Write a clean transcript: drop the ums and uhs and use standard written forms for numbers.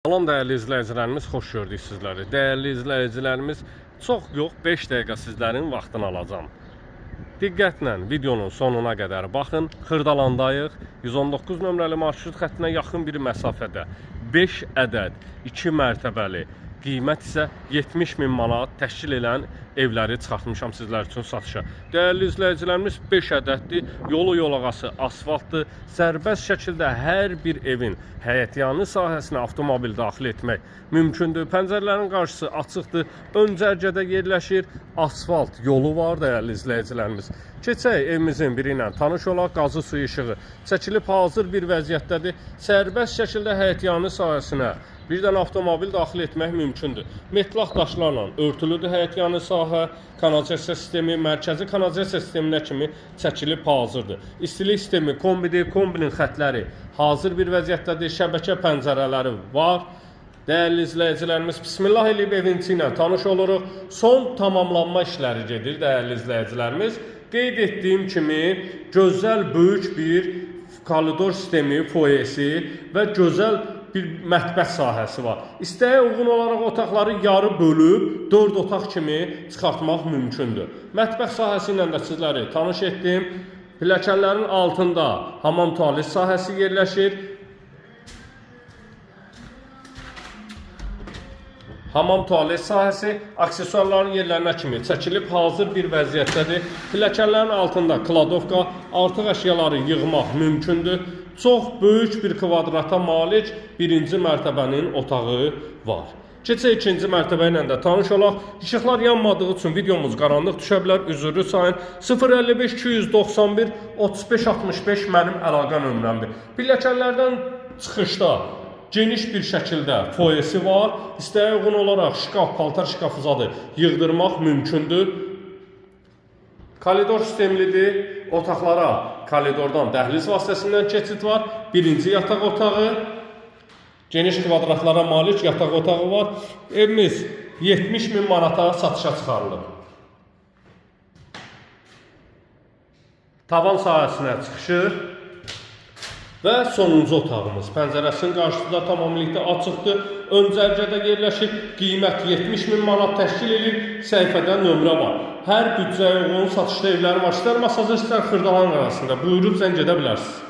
Salam dəyərli izləyicilərimiz, xoş gördük sizləri. Dəyərli izləyicilərimiz, çox yox, 5 dəqiqə sizlərin vaxtını alacağam. Diqqətlə videonun sonuna qədər baxın. Xırdalandayıq. 119 nömrəli marşrut xəttinə yaxın bir məsafədə 5 ədəd 2 mərtəbəli, qiymət isə 70 min manat təşkil edən evləri çıxartmışam sizlər üçün satışa. Dəyərli izləyicilərimiz, 5 ədəddir. Yolu yolağası asfaltdır. Sərbəst şəkildə hər bir evin həyətyanı sahəsinə avtomobil daxil etmək mümkündür. Pəncərələrin qarşısı açıqdır. Ön cərgədə yerləşir. Asfalt yolu var dəyərli izləyicilərimiz. Keçək evimizin biri ilə tanış olaq. Qazı suyu işığı çəkilib hazır bir vəziyyətdədir. Sərbəst şəkildə həyətyanı sahəsinə bir dənə avtomobil daxil etmək mümkündür. Metlaq daşlarla örtülüdür həyətyanı sahə, kanalizasiya sistemi, mərkəzi kanalizasiya sisteminə kimi çəkilib hazırdır. İstilik sistemi kombidir, kombinin xətləri hazır bir vəziyyətdədir, şəbəkə pəncərələri var. Dəyərli izləyicilərimiz, bismillah eləyib evin içi ilə tanış oluruq. Son tamamlanma işləri gedir, dəyərli izləyicilərimiz. Qeyd etdiyim kimi, gözəl böyük bir koridor sistemi, foyesi və gözəl bir mətbəx sahəsi var. İstəyə uyğun olaraq otaqları yarı bölüb 4 otaq kimi çıxartmaq mümkündür. Mətbəx sahəsi ilə də sizləri tanış etdim. Pilləkənlərin altında hamam tualet sahəsi yerləşir. Hamam tualet sahəsi aksesuarların yerlərinə kimi çəkilib hazır bir vəziyyətdədir. Pilləkənlərin altında kladovka, artıq əşyaları yığmaq mümkündür. Çox böyük bir kvadrata malik birinci mərtəbənin otağı var. Keçək ikinci mərtəbə ilə də tanış olaq. İşıqlar yanmadığı üçün videomuz qaranlıq düşə bilər. Üzrlü sayın. 055 291 35 65 mənim əlaqə nömrəmdir. Pilləkənlərdən çıxışda geniş bir şəkildə foyesi var. İstəyə uyğun olaraq şkaf, paltar şkafı zadı yığdırmaq mümkündür. Koridor sistemlidir. Otaqlara koridordan dəhliz vasitəsindən keçid var. Birinci yataq otağı, geniş kvadratlara malik yataq otağı var. Evimiz 70 min manata satışa çıxarılıb. Tavan sahəsinə çıxışır. Və sonuncu otağımız. Pəncərəsinin qarşısında tamamilikdə açıqdır. Ön cərgədə yerləşir. Qiymət 70 min manat təşkil edir. Səhifədə nömrə var. Hər büdcəyə uyğun satışda evləri var. İstər Masazır, istər Xırdalan arasında. Buyurub zəng edə bilərsiniz.